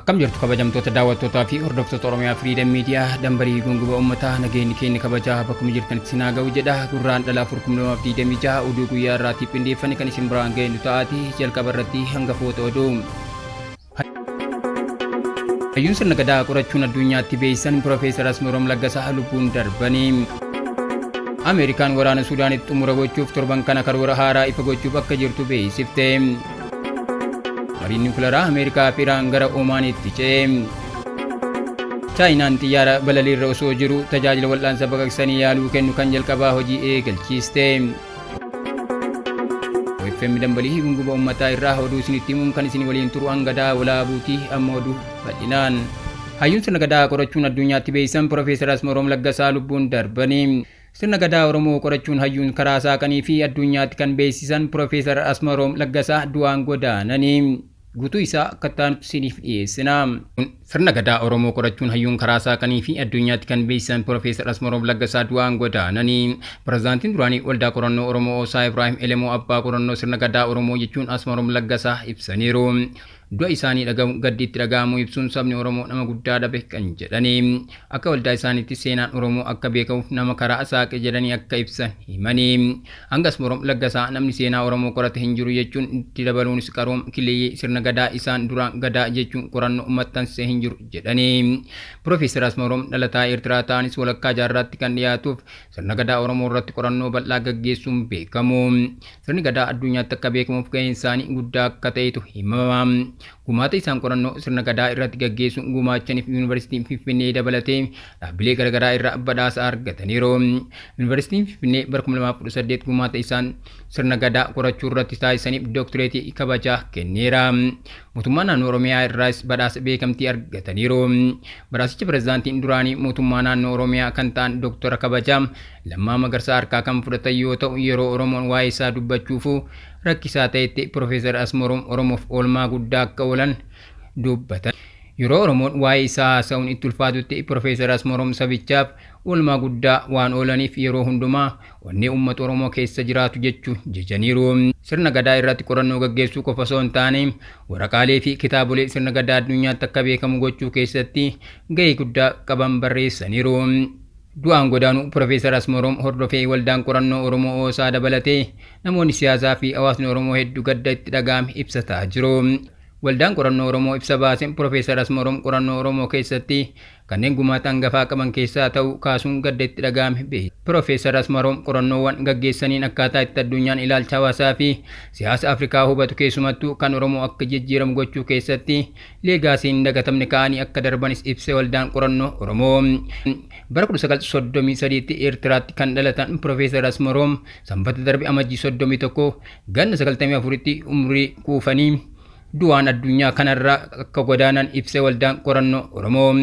Akkam jirtu kabajamtoota daawwattootaa fi hordoftoota Oromiyaa Freedom Media, dambalii gunguba uummataa, nageenyi keenya kabajaa bakkuma jirtanitti sinaa ga'u jedha. Gurraan dhala 4,2026 oduu guyyaa irraatiif qindeeffame kan isin biraan ga'e nu ta'aati. Jalqaba irratti hangafoota oduu. Hayyuun sirna gadaa qorachuun addunyaatti beeksisan Piroofeesar Asmaroom Laggasaa lubbuun darbanii. Ameerikaan waraana Suudaanitti xumura gochuuf torban kana karoora haaraa ifa gochuuf akka jirtu beeksifte. Mariin niwukilaraa Ameerikaa fi Iraan gara Omaanitti ce'e. Chaayinaan xiyyaara balaliirra osoo jiru tajaajila wal'aansa baqaqsanii yaaluu kennu kan jalqabaa hojii eegalchiiste. OFM dambalii gunguba uummataa irraa oduu isinitti himuun kan isin waliin turu hangadaa walaabuutii, amma oduu bal'inaan. Hayyuun sirna gadaa qorachuun addunyaatti beeksisan Piroofeesar Asmaroom Laggasaa lubbuun darbanii. Sirna gadaa Oromoo qorachuun hayyuun karaa saaqanii fi addunyaatti kan beeksisan Piroofeesar Asmaroom Laggasaa du'aan godaananii. Guutuu isaa akka itti isiniif dhiyeessina. Sirna gadaa Oromoo qorachuun hayyuun karaa saaqanii fi addunyaatti kan beeksisan Piroofeesar Asmaroom Laggasaa du'aan godaananii. Pirezidaantiin duraanii Waldaa Qorannoo Oromoo Oosaa Ibraahim Elemoo abbaa qorannoo sirna gadaa Oromoo jechuun Asmaroom Laggasaa ibsaniiru. Du'a isaanii dhagahu gaddi itti dhaga'amuu ibsuun sabni Oromoo nama guddaa dhabe kan jedhanii. Akka waldaa isaaniitti seenaan Oromoo akka beekamuuf nama karaa saaqe jedhanii akka ibsan himanii. Hanga Asmaroom Laggasaa namni seenaa Oromoo qorate hin jiru jechuun itti dabaluunis qaroom kileeyyee sirna gadaa isaan duraan gadaa jechuun qorannoo maxxansee hin jiru jedhanii. Piroofeesar Asmaroom dhalataa Eertiraa ta'anis walakkaa jaarraatti kan dhiyaatuuf sirna gadaa Oromoo irratti qorannoo bal'aa gaggeessuun beekamu. Sirni gadaa addunyaatti akka beekamuuf gaheen isaanii guddaa akka ta'etu himama. Gumaata isaan qorannoo sirna gadaa irratti gaggeessuun gumaachaniif Yuunivarsiitiin Finfinnee dabalatee dhaabbilee garaagaraa irraa badhaasa argataniiru. Yuunivarsiitiin Finfinnee bara 2018 gumaata isaan sirna gadaa qorachuu irratti taasisaniif dooktireetii kabajaa kenneera. Mootummaa naannoo Oromiyaa irraas badhaasa beekamtii argataniiru. Badhaasicha pirezidaantiin duraanii mootummaa naannoo Oromiyaa kan ta'an Dooktora Kabajaa Lammaa Magarsaa harkaa kan fudhatan yoo ta'u, yeroo Oromoon waa'ee isaa dubbachuufuu rakkisaa ta'etti Piroofeesar Asmaroom Oromoof oolmaa guddaa akka oolan dubbatan. Yeroo Oromoon waa'ee isaa haasa'uun itti ulfaatutti Piroofeesar Asmaroom sabichaaf oolmaa guddaa waan oolaniif yeroo hundumaa onnee uummata Oromoo keessa jiraatu jechuun jajaniiru. Sirna gadaa irratti qorannoo gaggeessuu qofa osoo hin taane waraqaalee fi kitaabolee sirna gadaa addunyaatti akka beekamu gochuu keessatti gahee guddaa qaban barreessaniiru. Du'aan godaanuu Piroofeesar Asmaroom hordofee waldaan qorannoo Oromoo Oosaa dabalatee namoonni siyaasaa fi hawaasni Oromoo hedduu gadda itti dhaga'ame ibsataa jiru. Waldaan qorannoo Oromoo ibsa baaseen Piroofeesar Asmaroom qorannoo Oromoo keessatti kanneen gumaata hangafaa qaban keessaa ta'uu kaasuun gadda itti dhaga'ame beeksise. Piroofeesar Asmaroom qorannoowwan gaggeessaniin akkaataa itti addunyaan ilaalcha hawaasaa fi siyaasa Afrikaa hubatu, keessumattuu kan Oromoo akka jijjiiramu gochuu keessatti legacy hin dagatamne ka'anii akka darbanis ibse waldaan qorannoo Oromoo. Bara 1933tti Eertiraatti kan dhalatan Piroofeesar Asmaroom sanbata darbe Amajjii 31 ganna 94tti umrii kuufanii du'aan addunyaa kanarraa akka godaanan ibse waldaan qorannoo Oromoo.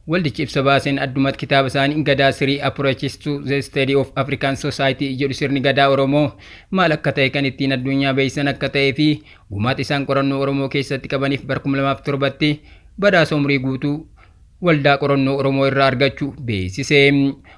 Waldichi ibsa baaseen addumatti kitaaba isaanii Gadaa: Three Approaches to the Study of African Society jedhu sirni gadaa Oromoo maal akka ta'e kan ittiin addunyaa beeksisan akka ta'ee fi gumaata isaan qorannoo Oromoo keessatti qabaniif bara 2007tti badhaasa umrii guutuu waldaa qorannoo Oromoo irraa argachuu beeksise.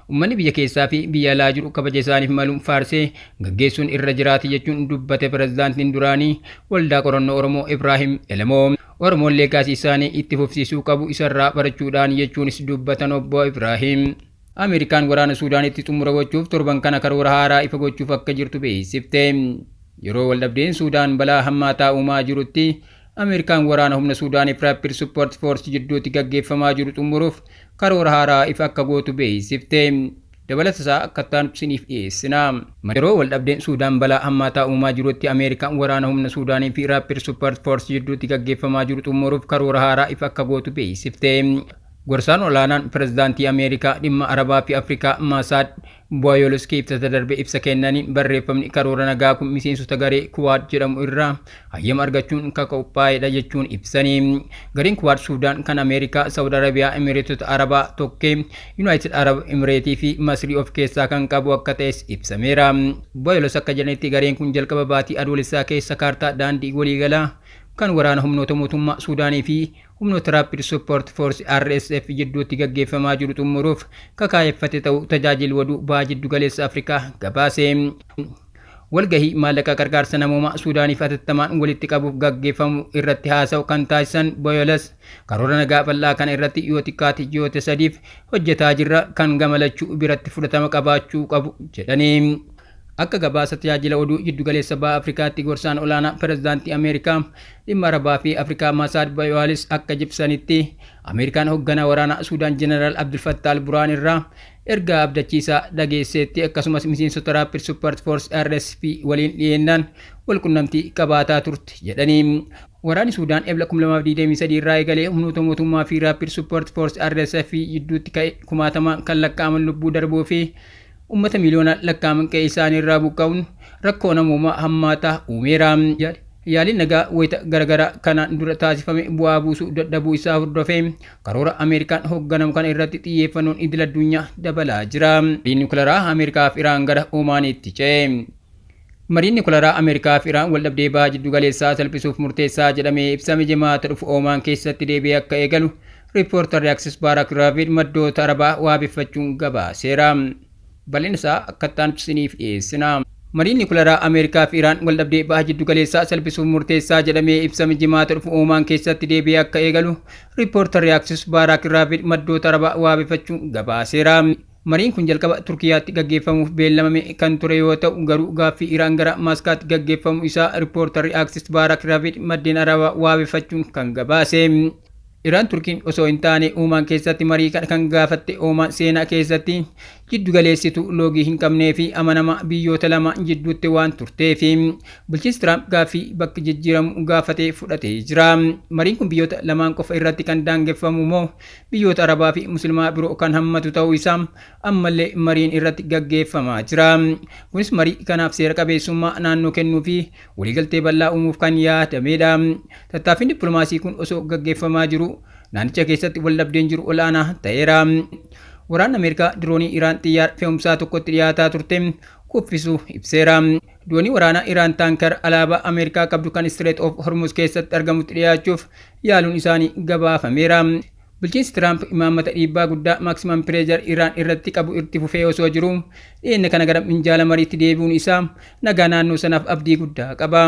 Uummanni biyya keessaa fi biyya alaa jiru kabaja isaaniif maluun faarsee gaggeessuun irra jiraate jechuun dubbate pirezidaantiin duraanii waldaa qorannoo Oromoo Ibraahim Elemoo. Oromoon legacy isaanii itti fufsiisuu qabu isarraa barachuudhaan jechuunis dubbatan obbo Ibraahim. Ameerikaan waraana Suudaanitti xumura gochuuf torban kana karoora haaraa ifa gochuuf akka jirtu beeksifte. Yeroo waldhabdeen Suudaan balaa hammaataa uumaa jirutti Ameerikaan waraana humna Suudaaniif Rapid Support Force jidduutti gaggeeffamaa jiru xumuruuf karoora haaraa ifa akka gootu beeksifte. Dabalata isaa akka itti isiniif dhiyeessina. Yeroo waldhabdeen Suudaan balaa hammaataa uumaa jirutti Ameerikaan waraana humna Suudaanii fi Rapid Support Force jidduutti gaggeeffamaa jiru xumuruuf karoora haaraa ifa akka gootu beeksifte. Gorsaan olaanaan pirezidaantii Ameerikaa dhimma Arabaa fi Afrikaa Maasaad Bu'aayoloskii ibsata darbe ibsa kennaniin barreeffamni karoora nagaa kun miseensota garee Kuwaad jedhamu irraa hayyama argachuun kan qophaa'edha jechuun ibsanii. Gareen Kuwaad Suudaan kan Ameerikaa, Saawud Arabiyaa, Emireetota Arabaa tokkee, United Arab Emireetii fi Masrii of keessaa kan qabu akka ta'es ibsameera. Bu'aayolos akka jedhanitti gareen kun jalqaba baatii Adoolessaa keessa kaartaa daandii waliigalaa kan waraana humnoota mootummaa Suudaanii fi humnoota Rapid Support Force RSF jidduutti gaggeeffamaa jiru xumuruuf kakaayeffate ta'uu tajaajilli oduu baha jiddu galeessa Afrikaa gabaase. Walgahii maallaqa gargaarsa namoomaa Suudaaniif hatattamaan walitti qabuuf gaggeeffamu irratti haasa'u kan taasisan Boyoles, karoora nagaa bal'aa kana irratti yoo xiqqaate ji'oota 3f hojjetaa jirra, kan gama lachuu biratti fudhatama qabaachuu qabu jedhanii. Akka gabaasa tajaajila oduu jiddugaleessa baha Afrikaatti, gorsaan olaanaa pirezidaantii Ameerikaa dhimma Arabaa fi Afrikaa Masaad Boyoles akka ibsanitti, Ameerikaan hoogganaa waraanaa Suudaan Jeneraal Abdul Fattah al-Burhaan irraa ergaa abdachiisaa dhageesseetti, akkasumas miseensota Rapid Support Force RSF waliin dhiyeennaan walqunnamtii qabaataa turte jedhanii. Waraanni Suudaan Ebla 2023 irraa eegalee humnoota mootummaa fi Rapid Support Force RSF gidduutti ka'e kumaatamaan kan lakkaa'aman lubbuu darbuu fi uummata miliyoonaan lakkaa'aman qe'ee isaanii irraa buqqa'uun rakkoo namoomaa hammaataa uumeera. Yaaliin nagaa wayita garaagaraa kanaan dura taasifame bu'aa buusuu dadhabuu isaa hordofee karoora Ameerikaan hoogganamu kana irratti xiyyeeffannoon idil addunyaa dabalaa jira. Mariin Niwukilaraa Ameerikaa fi Iraan gara Omaaniitti ce'e. Mariin Niwukilaraa Ameerikaa fi Iraan waldhabdee baha jiddu galeessaa salphisuuf murteessaa jedhamee ibsame Jimaata dhufu Omaan keessatti deebi'ee akka eegalu riippoortarri Aksiyoos Baarak Raavid maddoota Arabaa waabeffachuun gabaaseera. Bal'ina isaa akka itti isiniif dhiyeessina. Mariin Niwukilaraa Ameerikaa fi Iraan waldhabdee baha jiddu galeessaa salphisuuf murteessaa jedhamee ibsame Jimaata dhufu Omaan keessatti deebi'ee akka eegalu riippoortarri Aksiyoos Baarak Raavid maddoota Arabaa waabeffachuun gabaaseera. Mariin kun jalqaba Turkiyaatti gaggeeffamuuf beellamame kan ture yoo ta'u, garuu gaaffii Iraan gara Maaskaatti gaggeeffamu isaa riippoortarri Aksiyoos Baarak Raavid maddeen Arabaa waabeffachuun kan gabaase. Iraan Turkiin osoo hin taane Omaan keessatti marii kana kan gaafatte. Omaan seenaa keessatti jiddu galeessituu loogii hin qabnee fi amanamaa biyyoota lama jidduutti waan turteef, bulchiinsi Tiraamp gaaffii bakki jijjiiramu gaafatee fudhatee jira. Mariin kun biyyoota lamaan qofa irratti kan daangeffamu moo biyyoota Arabaa fi Musliimaa biroo kan hammatu ta'uu isaa ammallee mariin irratti gaggeeffamaa jira. Kunis marii kanaaf seera qabeessummaa naannoo kennuu fi waliigaltee bal'aa uumuuf kan yaadamedha. Tattaaffiin dippiloomaasii kun osoo gaggeeffamaa jiru naannicha keessatti waldhabdeen jiru olaanaa ta'eera. Waraanni Ameerikaa diroonii Iraan xiyyaara fe'umsaa tokkotti dhiyaataa turte kuffisuu ibseera. Doonii waraanaa Iraan tanker alaabaa Ameerikaa qabdu kan Strait of Hormuz keessatti argamutti dhiyaachuuf yaaluun isaanii gabaafameera. Bulchiinsi Tiraamp imaammata dhiibbaa guddaa, maximum pressure, Iraan irratti qabu itti fufee osoo jiru dhiyeenya kana gara minjaala mariitti deebi'uun isaa nagaa naannoo sanaaf abdii guddaa qaba.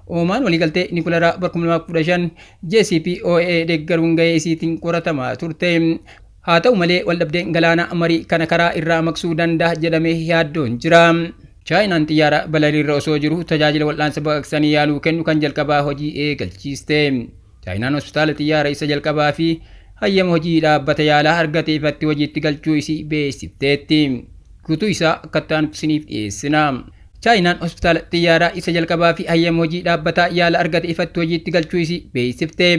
Oomaan waliigaltee Niwukilaraa bara 2015 JCPOA deeggaruun gahee isiitiin qoratamaa turte. Haa ta'u malee, waldhabdeen galaanaa marii kana karaa irraa maqsuu danda'a jedhamee yaaddoon jira. Chaayinaan xiyyaara balaliirra osoo jiru tajaajila wal'aansa baqaqsanii yaaluu kennu kan jalqabaa hojii eegalchiiste. Chaayinaan hospitaala xiyyaara isa jalqabaa fi hayyama hojii dhaabbata yaalaa argate ifatti hojiitti galchuu isii beeksifteetti. Guutuu isaa akka itti isiniif dhiyeessina. Chaayinaan hospitaala xiyyaaraa isa jalqabaa fi hayyama hojii dhaabbataa yaala argate ifatti hojiitti galchuu isii beeksifte.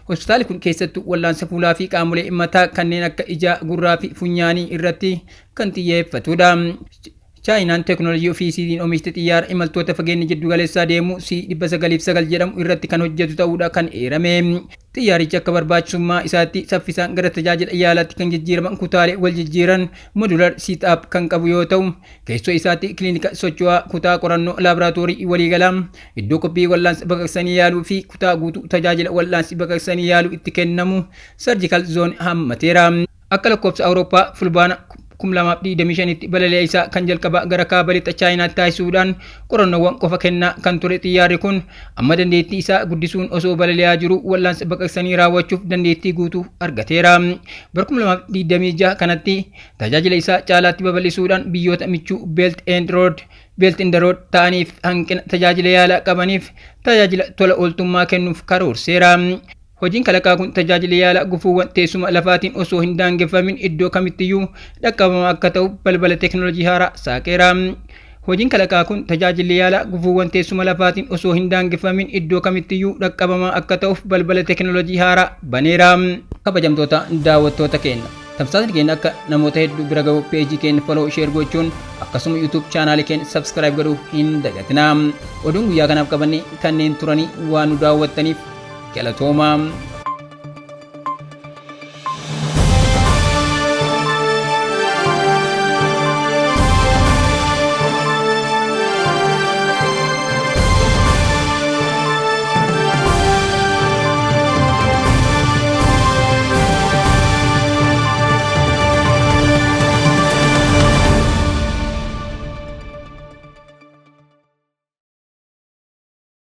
Hospitaalli kun keessattuu wal'aansa fuulaa fi qaamolee mataa kanneen akka ijaa, gurraa fi funyaanii irratti kan xiyyeeffatudha. Chaayinaan teekinooloojii ofii isiitiin oomishte xiyyaara imaltoota fageenya jiddu galeessaa deemu C909 jedhamu irratti kan hojjetu ta'uudha kan eerame. Xiyyaarichi akka barbaachisummaa isaatti saffisaan gara tajaajila yaalaatti kan jijjiiraman kutaalee wal jijjiiran, modular setup, kan qabu yoo ta'u, keessoo isaatti kilinika socho'aa, kutaa qorannoo laaboraatoorii waliigalaa, iddoo qophii wal'aansa baqaqsanii yaaluu fi kutaa guutuu tajaajila wal'aansi baqaqsanii yaaluu itti kennamu, surgical zone, hammateera. Akka lakkoofsa Awurooppaa Fulbaana 2025tti balali'a isaa kan jalqabaa gara kaaba lixa Chaayinaatti taasisuudhaan qorannoowwan qofa kennaa kan ture xiyyaarri kun amma dandeettii isaa guddisuun osoo balali'aa jiru wal'aansa baqaqsanii raawwachuuf dandeettii guutuu argateera. Bara 2026 kanatti tajaajila isaa caalaatti babal'isuudhaan biyyoota michuu Belt and Road ta'aniif hanqina tajaajila yaalaa qabaniif tajaajila tola ooltummaa kennuuf karoorseera. Hojiin kalaqaa kun tajaajila yaalaa gufuuwwan teessuma lafaatiin osoo hin daangeffamin iddoo kamittiyyuu dhaqqabamaa akka ta'u balbala teekinooloojii haaraa saaqeera. Hojiin kalaqaa kun tajaajilli yaalaa gufuuwwan teessuma lafaatiin osoo hin daangeffamin iddoo kamittiyyuu dhaqqabamaa akka ta'uuf balbala teekinooloojii haaraa baneera. Kabajamtoota daawwattoota keenya, tamsaasni keenya akka namoota hedduu bira gahu peejii keenya follow, share gochuun akkasuma YouTube chaanaalii keenya subscribe godhuu hin dagatinaa. Oduun guyyaa kanaaf qabanne kanneen turanii. Waan nu daawwattaniif galatoomaa.